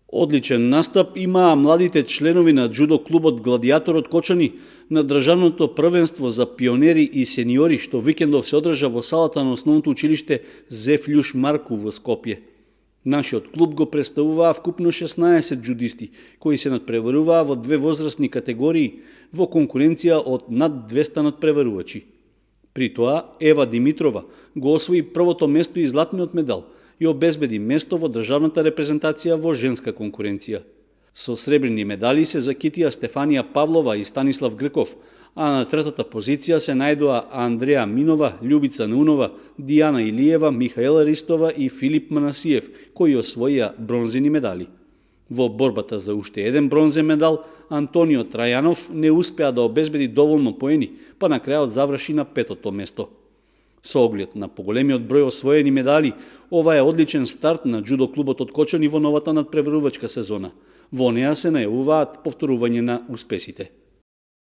Одличен настап имаа младите членови на џудо клубот Гладијаторот Кочани на државното првенство за пионери и сениори што викендов се одржа во салата на основното училиште Зеф Лјуш Марку во Скопје. Нашиот клуб го представуваа вкупно 16 џудисти, кои се надпреваруваа во две возрастни категории во конкуренција од над 200 надпреварувачи. При тоа, Ева Димитрова го освои првото место и златниот медал и обезбеди место во државната репрезентација во женска конкуренција. Со сребрени медали се закитија Стефанија Павлова и Станислав Грков, а на третата позиција се најдоа Андреа Минова, Љубица Наунова, Дијана Илиева, Михаела Ристова и Филип Манасиев, кои освоија бронзени медали. Во борбата за уште еден бронзен медал, Антонио Трајанов не успеа да обезбеди доволно поени, па на крајот заврши на 5-то место. Со оглед на поголемиот број освоени медали, ова е одличен старт на џудо клубот од Кочани во новата надпреварувачка сезона. Во неа се најавуваат повторување на успесите.